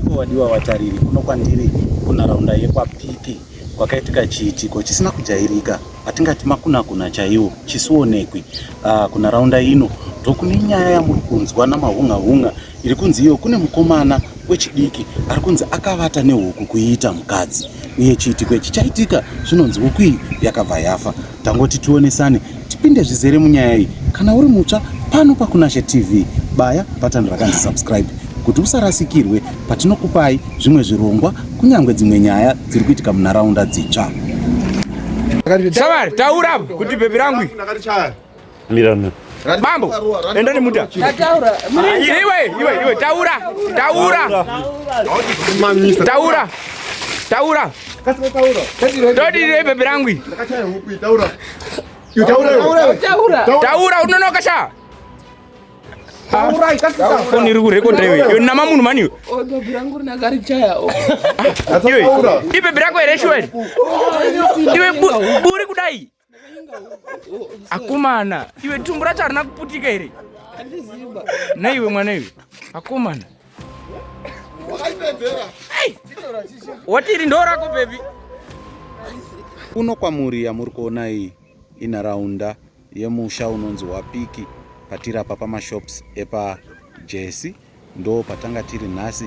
Makadiko wadiwa vatariri kuno kwandiri kunharaunda yekwaPiki kwakaitika chiitiko chisina kujairika atingati makunakuna chaiwo chisionekwi. Ah, kunharaunda ino ndokune nyaya yamuri kunzwa namahunga-hunga iri kunzi iyo kune mukomana wechidiki ari kunzi akavata nehuku kuiita mukadzi uye chiitiko ichi chaitika zvinonzi huku iyi yakabva yafa. Tangoti tionesane tipinde zvizere munyaya iyi. Kana uri mutsva pano paKunashe TV, baya button rakanzi subscribe kuti usarasikirwe patinokupai zvimwe zvirongwa kunyangwe dzimwe nyaya dziri kuitika munharaunda dzitsva. Shamwari, taura kuti bhebhi rangu Mirana. Bambo, enda nemuta. Taura. Iwe, iwe, iwe, taura. Taura. Taura. Taura. Todii bhebhi rangu. Taura. Taura unonoka sha. Foni iri kurekodha iwe. Iwe nama munhu mani iwe. Oh, bhebhi rangu rinakarichaya. Oh. Iwe. Ibhebhi rako here shuwa iri? Iwe buri kudai. Akomana, iwe tumbu racho harina kuputika here? Naiwe mwana iwe. Akomana. Wati iri ndo rako baby. Kuno kwamuri yamuri kuona iyi inharaunda yemusha unonzi Wapiki patiri apa pamashops epa Jesi ndo patanga tiri nhasi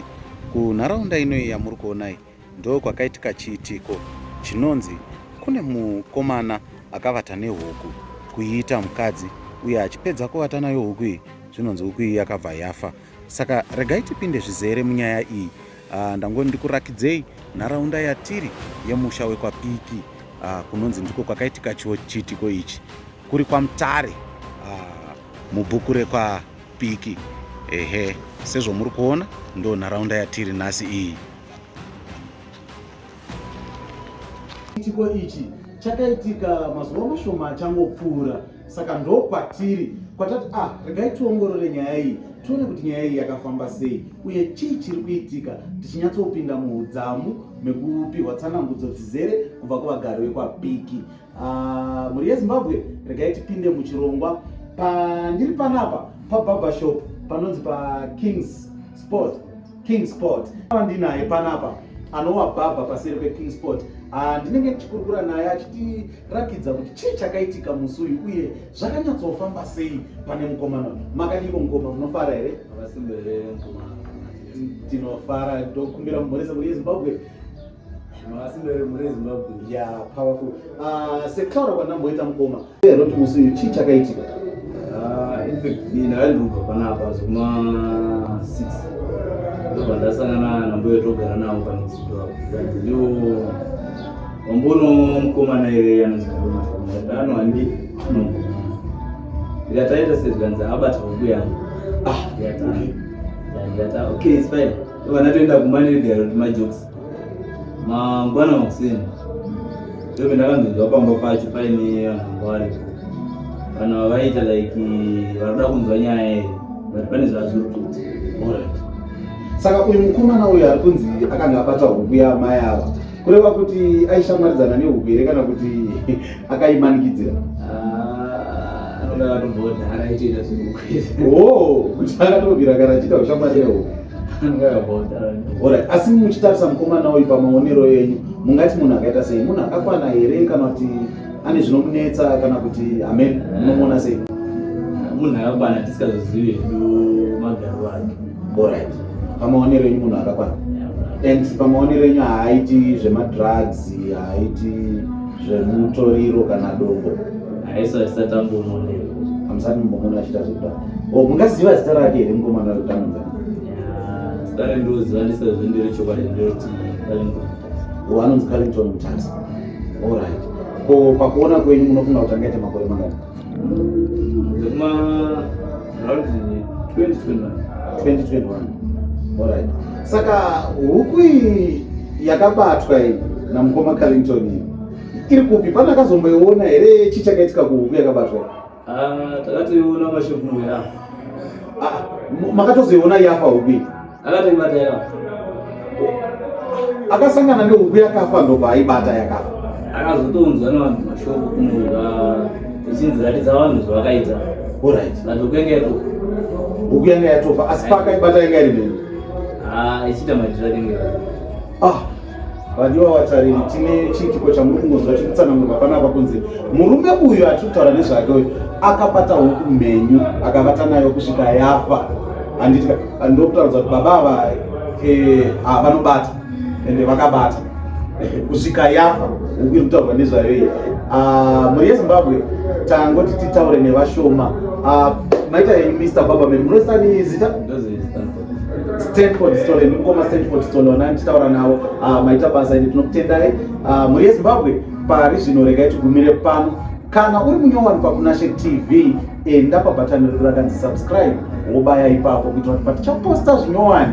kunharaunda ino iyi yamuri kuona iyi Ndokwakaitika chiitiko chinonzi kune mukomana akavata nehuku kuiita mukadzi uye achipedza kuvata nayo huku iyi zvinonzi huku iyi yakabva yafa. Saka regai tipinde zvizere munyaya iyi. Uh, ndangoti ndikurakidzei nharaunda yatiri yemusha wekwaPiki uh, kunonzi ndiko kwakaitika chiitiko ichi kuri kwaMutare uh, mubhuku rekwaPiki. Ehe, sezvomuri kuona ndo nharaunda yatiri nhasi iyi. Chiitiko ichi chakaitika mazuva mashoma achangopfuura, saka ndokwatiri kwatati ah, regai tiongorore nyaya iyi tione kuti nyaya iyi yakafamba sei uye chii chiri kuitika, tichinyatsopinda muudzamu mekupihwa tsanangudzo dzizere kubva kuvagari vekwaPiki. Ah, mhuri yeZimbabwe, regai tipinde muchirongwa. Pandiri panapa pabarbershop panonzi paKings Sport, King Sport. Ndinaye panapa anowa bhabha paseri peKing Sport. Ah, ndinenge ndichikurukura naye achitirakidza kuti chii chakaitika musi uyu uye zvakanyatsofamba sei pane mukomana uyu. Makadiko mukoma, munofara here? Tinofara, ndokumbira mumhorese mhuri yeZimbabwe. Ya, powerful. Ah, sekutaura kwandamboita mukoma roti musi uyu chii chakaitika? Ah, in fact ndakandobva panapa zvekuma 6 ndobva ndasangana nambuya togara navo panext door ndiwo wambono mukomana iyeye anonzi Kadoma handi no ndikati aita sezvikanzi abata huku yangu. Ah, ndikati ndikati okay, it's fine. Ndobva ndatoenda kumba ndirigara kuti majokes. Mangwana makuseni ndobe ndakanzonzwa pamba pacho paine vanhu vanga varipo, vanhu vavaita like varikuda kunzwa nyaya iyi, but pane zvazviri kuita. Alright. Saka uyu mukomana uyu ari kunzi akanga abata huku yaamai ava, kureva kuti aishamwaridzana nehuku here kana kuti akaimanikidzira? Ah, anoda akatombodhara aitoita zvehuku izvi. Oh, kuti akatobvira kana achiita ushamwari nehuku. Anonga akambodhara. Alright. Asi muchitarisa mukomana uyu pamaonero enyu, mungati munhu akaita sei? Munhu akakwana here kana kuti ane zvinomunetsa kana kuti amen munomuona sei? Munhu akakwana, tisingazozivi hedu magariro ake. Alright. Pamaonero enyu munhu akakwana. And pamaonero enyu haaiti zvemadrugs, haaiti zvemutoriro kana dongo? Haiso tisati tambomuonera. Hamusati mumbomuona achiita zvekudaro. Oh, mungaziva zita rake here mukomana uyu kuti anonzi ani? Zita rendoziva ndisazvo ndere chokwadi nderoti Carlington. Oh, anonzi Carlington Mutasa. Alright. Ko pakuona kwenyu munofunga kuti angaite makore mangani? Zvekuma round 2021. 2021. Alright. Saka huku iyi yakabatwa iyi namukoma Carlington iyi iri kupi? Pane akazomboiona here? Chii chakaitika kuhuku yakabatwa iyi? Ah, takatoiona mashopu ya. Ah, makatozoiona yafa huku iyi? Akatoibata yakafa. Akasangana nehuku yakafa ndobva aibata yakafa. Akazotounzwa nevanhu mashopu kunoga ichinzi ratidza vanhu zvavakaita. Alright. But huku yanga yatofa. Huku yanga yatofa, asi paakaibata yanga iri mhenyu. Ah, ichiita madhiri anenge Ah, vadiwa vatariri, tine chiitiko chamuri kungonzwa chiri kutsanangurwa panapa kunzi murume uyu atiri kutaura nezvake uyu akabata huku mhenyu akavata nayo kusvika yafa. Handiti ndokutaridza kuti baba ava eh, ah, vanobata ende vakabata kusvika yafa huku iri kutaurwa nezvayo iyi. Ah, mhuri yeZimbabwe, tangoti titaure nevashoma. Ah, maita henyu Mr Babaman, munosani zita? Ndozi Stanford. Stanford Story, ndikoma Stanford Story vana ndichitaura navo. Maita basa ende tinokutendai. Mhuri yeZimbabwe, pari zvino regai tigumire pano. Kana uri munyowani paKunashe TV, enda pabhatani redu rakanzi subscribe, wobaya ipapo kuitira kuti patichaposta zvinyowani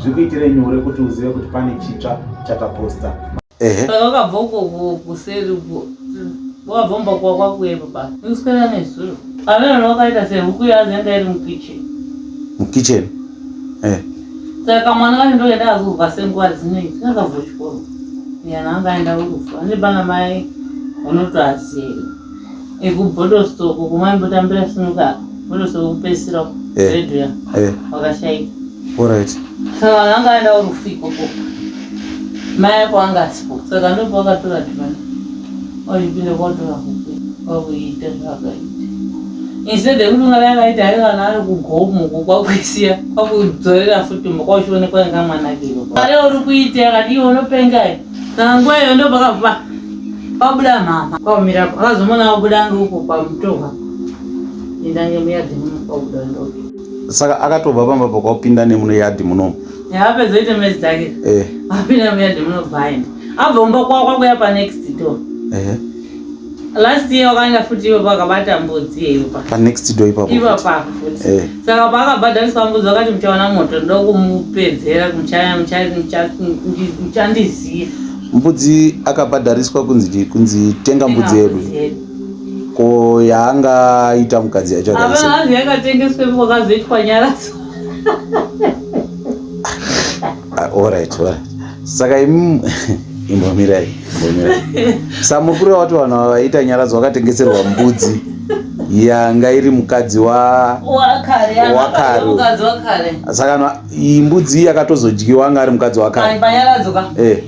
zvikuitire nyore kuti uzive kuti pane chitsva chataposta. Ehe. Saka wakabva uko kuseri uko, wakabva mumba kwa kwakuyepo basi kuswera nezuro amene wakaita sehuku yazenga iri mukitchen. Mukitchen, eh. Saka kamwana kacho ndoenda kazobva senguva dzinei kakabva kuchikoro yana anga aenda kurufu ane pana mai unotoaziva ekubhodostoko kumaimbotambira sinuka bhodostoko kupedzisira redio ya wakashaika. Alright. Saka vanhu anga aenda kurufu ikoko, mai ako anga asipo, saka ndopo akatora dhimani wachipinda kwatora huku kwakuita zvaakaita instead yekuti ungadai akaita hai kana ari kugomo uko kwakuisiya kwakudzorera futi mumba kwauchionekwa nekamwana keko mari uri kuita akati iwe unopenga here. Saka nguva iyo ndo pakabva pabuda mhama kwamirapo akazomona wabuda ngeuko pamutohwa indange muyadhi muno kwabuda ndoke. Saka akatobva pamba pakwapinda nemuno yadhi munomu? Apedza ite mezi dzake apinda muyadhi munobva aenda abva kumba kwako kwakuya panext door. Last year wakaenda futi ivo pakabata mbudzi iyeyo pa panext door ipapo. Ipapo futi. Saka paakabhadhariswa mbudzi wakati muchaona moto, ndoda kumupedzera, muchandiziva. Mbudzi akabhadhariswa kunzi chii? Kunzi tenga mbudzi yedu. Ko yaangaita mukadzi yacho akaisa? Hapana, hanzi yakatengeswa kwakazoitwa nyaradzo. Ah, alright, alright. Saka imi imbomirai, imbomirai. Samukuru wati vanhu vaita nyaradzo vakatengeserwa mbudzi yanga iri mukadzi wa wakare. Wakare. Mukadzi wakare. Saka iyi mbudzi iyi yakatozodyiwa anga ari mukadzi wakare. Panyaradzo ka. Eh.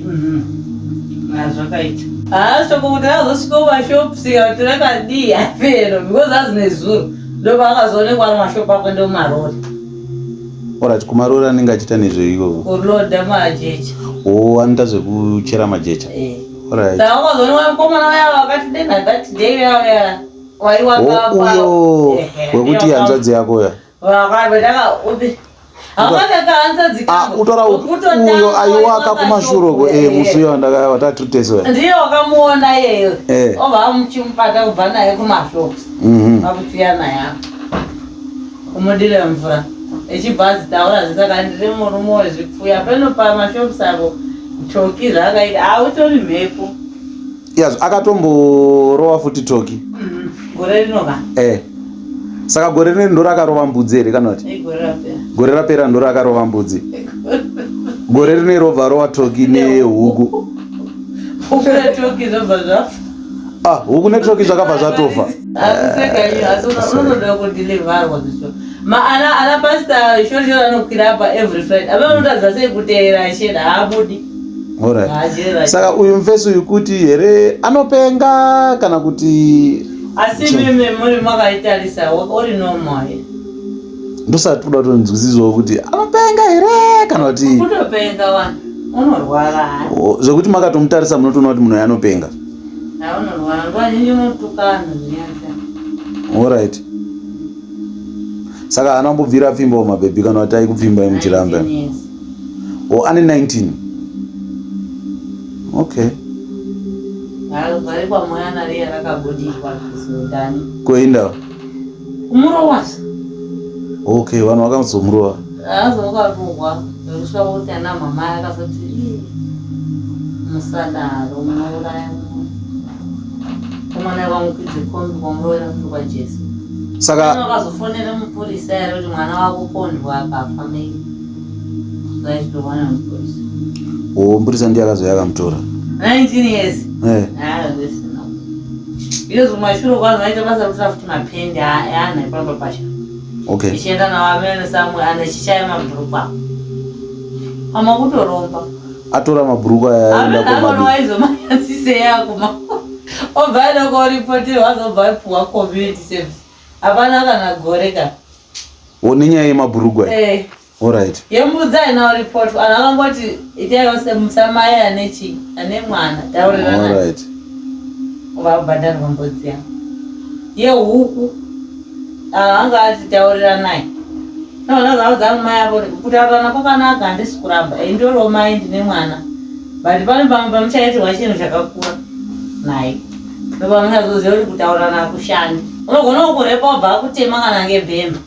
Zvakaita haasoko kuti azosvika kumashops kuti rakadii apero because azi nezuro ndopaakazoonekwa ari mashopu akuenda kumarori. Alright, kumarori anenge achiita nezveiko? Kuloda majecha. Oh, anoita zvekuchera majecha. Eh. Alright. Saka wakazoonekwa mukomana waya wakati dena that day waya waiwaka. Oh, uyo wekuti hanzvadzi yako ya. Ah, utora uyo aiwaka kumashure uko, eh, musi uyo wandakawatatuteso. Ndiye wakamuona iyeyo. Obva amuchimupata kubva naye kumashops. Akutsiya naye apa kumudira mvura echibva azitaura zvese, ndiri murume wezvipfuya peno pamashops apo toki zvaakaita autori mhepo. Yes, akatomborowa futi toki. Gore rino ka. Eh. Saka gore rino ndo rakarova mbudzi here kana kuti? Igore rapera. Gore rapera ndo rakarova mbudzi. Gore rino robva rova toki nehuku. Huku netoki zvobva zvafa. Ah, huku netoki zvakabva zvatofa. Akuseka iyo, asi unotoda kudhilivharwa zvicho. Ma ana pastor shori shori anokwira apa every Friday. Apa unotaridza sei kuteerera sheda haabudi. Alright. Haajera. Saka uyu mufesi uyu kuti here anopenga kana kuti Asi mimi muri makaitarisa uri normal here? Ndosati kuda kutonzwisisawo kuti anopenga here kana kuti Kutopenga wani. Unorwara. Oh, zvekuti makatomutarisa munotoona kuti munhu uyu anopenga. Ha, unorwara. Nguva zhinji unotukana zvinyanya. Alright. Saka haana kumbobvira apfimbawo mabhebhi kana kuti aikupfimbai muchiramba? 19 years. Oh, ane 19. Okay. Vari kwamoyana riya rakabudirwa kuzodani. Kuenda? Kumurowasa. Okay, vanhu vakamuzomurova. Azokarohwa zvekusvika kuti ana mama akazoti, "Ii, musadaro munouraya munhu." Komana vamukwidze kombi kwamurovera futi kwaJesu. Saka vakazofonera mupurisa here kuti mwana wako kondwa akafa maybe. Zvaitowana mupurisa. Oh, mupurisa ndiye akazouya akamutora. 19 years. Eh. Ah, zvisina. Because kumashure kwangu vaita basa rekutora futi mapendi aana ipapa pacho. Okay. Ichienda nawo amene samwe ane chichaya mabhurukwa. Amakutoromba. Atora mabhuruku aya aenda komadi. Waizomanyadzise yako ma. Obva aenda koripotirwa azobva apuwa community service. Hapana kana gore ka. Wo nenyaya yemabhuruku aya. Eh. Alright. Yembudzi haina report. Vanhu vakangoti itai yose musamai ane chii ane mwana taurirana. Alright. Vabhadharwa mbudzi yangu. Yehuku. Ah, anga ati tauriranai. Noona mai avo kutaurirana kwakanaka handisi kuramba. Eh, ndoriwo mai ndine mwana. But pane pamwe pamuchaitirwa chinhu chakakura naye. Ndopamuchazoziva kuti kutaurirana hakushandi. Unogona kukurepa wabva akutema kana ngebhemba.